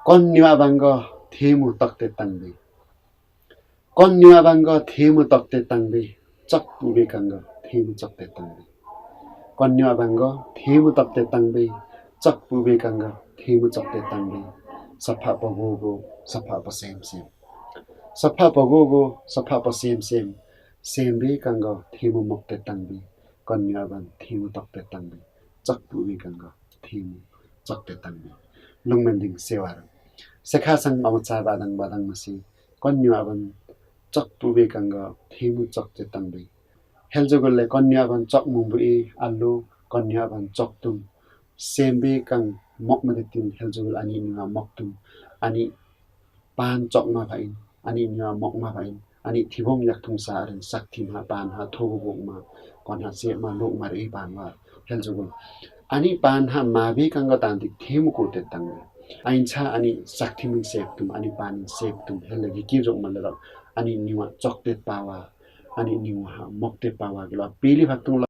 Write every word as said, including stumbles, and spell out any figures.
Kon niwa bang go themu tokte tangbi. Kon niwa bang go themu tokte tangbi. Chokpu bi kang go themu chokte tangbi. Kon niwa bang go themu tokte tangbi. Chokpu bi kang go themu chokte tangbi. Sapha pagu gu, sapha pasem sem. Sapha pagu gu, sapha pasem sem. Sem bi kang go themu mokte tangbi. Kon niwa bang themu tokte tangbi. Chokpu bi kang go themu chokte tangbi. Lungmen ding sewa ro. Sekha sang mama cha badang badang masi. Kon niwa bang chokpu bi kang go themu chokte tangbi. Hel jugul le kon niwa bang chok mung bu i alu, kon niwa bang chok tum. Sem bi kang mok made tin hel jugul ani niwa mok tum. Ani pan chok ma ba in, ani niwa mok ma ba in, ani thibong yak thung sa arin sak thim ha pan ha thogu buk ma, kon ha se ma luk ma ri pan wa, hel jugul. Ani pan ha ma bi kang go tan ti themu kote tangbi. Ain cha ani sak thim in sep tum, ani pan in sep tum, hel le gi ki jok ma le ro, ani niwa chokte pawa, ani niwa ha mokte pawa gilo, pili phak tung lo.